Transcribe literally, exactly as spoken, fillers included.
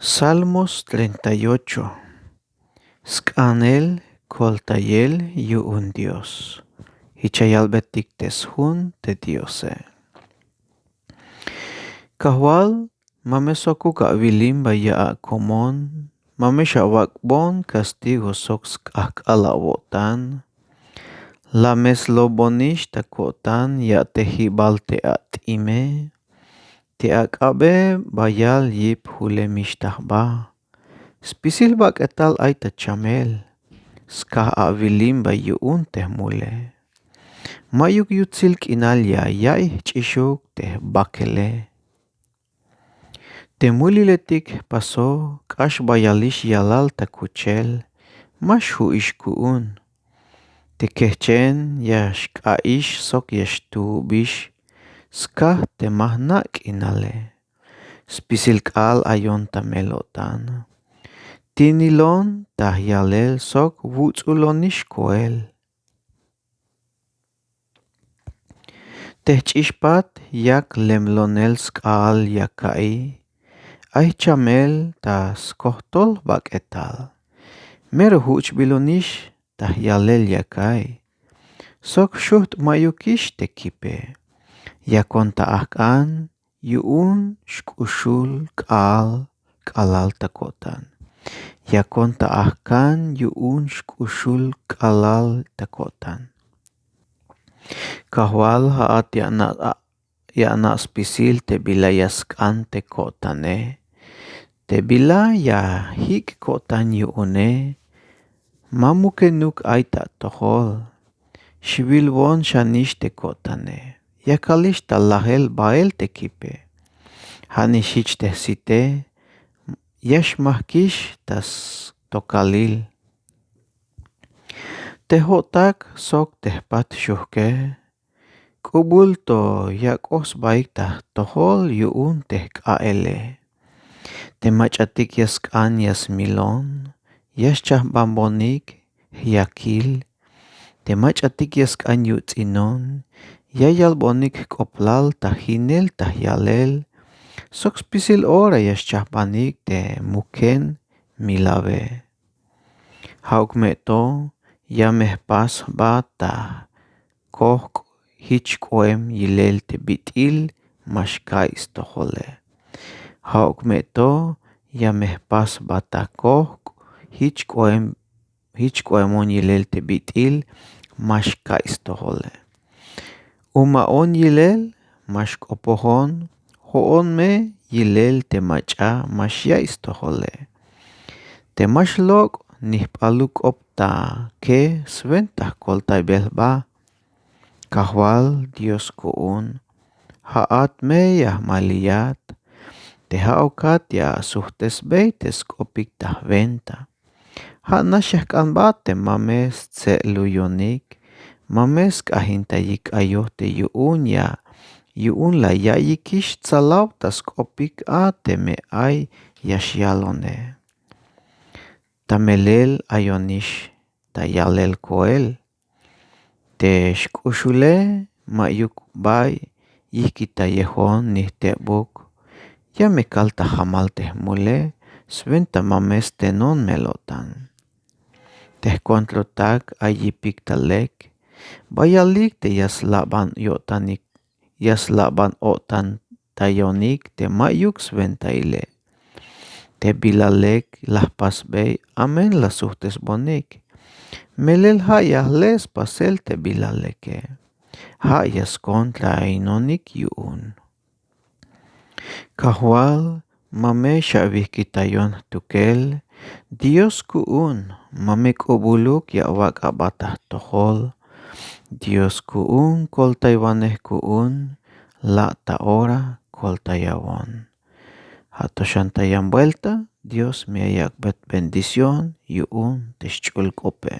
Salmos treinta y ocho. Sk'anel koltayel yu'un dios. Jich ya yalbetik te sjun te diose. Kajwal, ma me sokuk awilim bay ya akomon. Ma me xawak'bon kastigo sok sk'ajk'al awo'tan. La me slobonix ta ko'tan ya te jibal te at'ime. Te ak'abe bayal yip julemix ta jba. Spisil bak'etal ay ta chamel. Skaj awilim bay yu'un te jmule. Mayuk yutsil k'inal ya ya'iy jch'ixuk te jbakele. Te muliletik jpasoj k'ax bayalix yalal ta kuchel. Ma xju'ix ku'un. Te kejchen ya xk'a'ix sok ya xtuubix. Skaj te ma jna' k'inale. Spisil k'aal ayon ta mel-o'tan. Tinilon ta jyalel sok wuts'ulonix koel. Te jch'ixpat yak lemlonel sk'aal ya ka'iy. Ay jchamel ta skojtol jbak'etal. Mero juch'bilonix ta jyalel ya ka'iy. Sok xujt' ma'yukix te kipe. Yakon ta ajk'an yu'un xk'uxul k'aal k'alal ta ko'tan. Yakon ta ajk'an yu'un xk'uxul k'alal ta ko'tan. Kajwal, ja'at ya ana' spisil te bila ya sk'an te ko'tane. Te bila ya jik' ko'tan yu'une. Ma mukenuk ay ta atojol. Xwilbon xanix te ko'tane. Yakalix ta lajel bael te kipe. Ja'nix jich te jsite. Ya xmajkix ta stokalil. Te jo'tak sok te jpat xujke. K'ubul to yak'oj sbaik ta jtojol yu'un te jk'a'ele. Te mach'atik ya sk'an ya smilon. Ya xchajbanbonik jyakil. Te mach'atik ya sk'an yuts'inon. Ya yalbonik jk'oblal ta jinel ta jyalel. Sok spisil ora ya xchajbanik te muken milabe. Ja'uk me to ya me jpas jba ta kojk' jich k'oem yilel te bit'il ma xka'iy stojole. Ja'uk me to ya me jpas jba ta kojk' jich k'oem jich k'oemon yilel te bit'il ma xka'iy stojole. Uma'on yilel ma xk'opojon. Jo'on me yilel te mach'a ma xya'iy stojole. Te ma xlok' ni jp'aluk k'op ta ke swenta jkoltaybel jba. Kajwal dios ku'un. Ja'at me ya jmaliyat. Te ja'ukat ya asujtesbey te sk'opik ta jwenta. Ja' nax ya jk'anbat te ma me stse'luyonik. Ma me sk'ajintayik k'ayoj te yu'un ya yu'un la ya'iyikix tsalaw ta sk'opik a teme ay ya xyalone. Ta melel ayonix ta yalel koel. Te xk'uxule ma'yuk bay yijkitayejon ni jtebuk. Ya me kal ta jamal te jmule swenta ma me stenon mel-o'tan. Te jkontrotak ay yipik ta lek. Bayalik te ya slaban yo'tanik ya slaban o'tantayonik te ma'yuk swentahile. Te bila lek la jpasbey amen la sujtesbonik. Melel ja' ya jle' spasel te bila leke. Ja' ya skontrainonik yu'un. Kajwal, ma me xawijkitayon jtukel. Dios ku'un, ma me k'ubuluk ya awak' aba ta jtojol. Dios ku'un koltaywanej ku'un. La' ta ora koltayawon. Ja' to xan ta yan buelta. Dios me ya yak'bey bendición yu'un te xch'ul k'ope.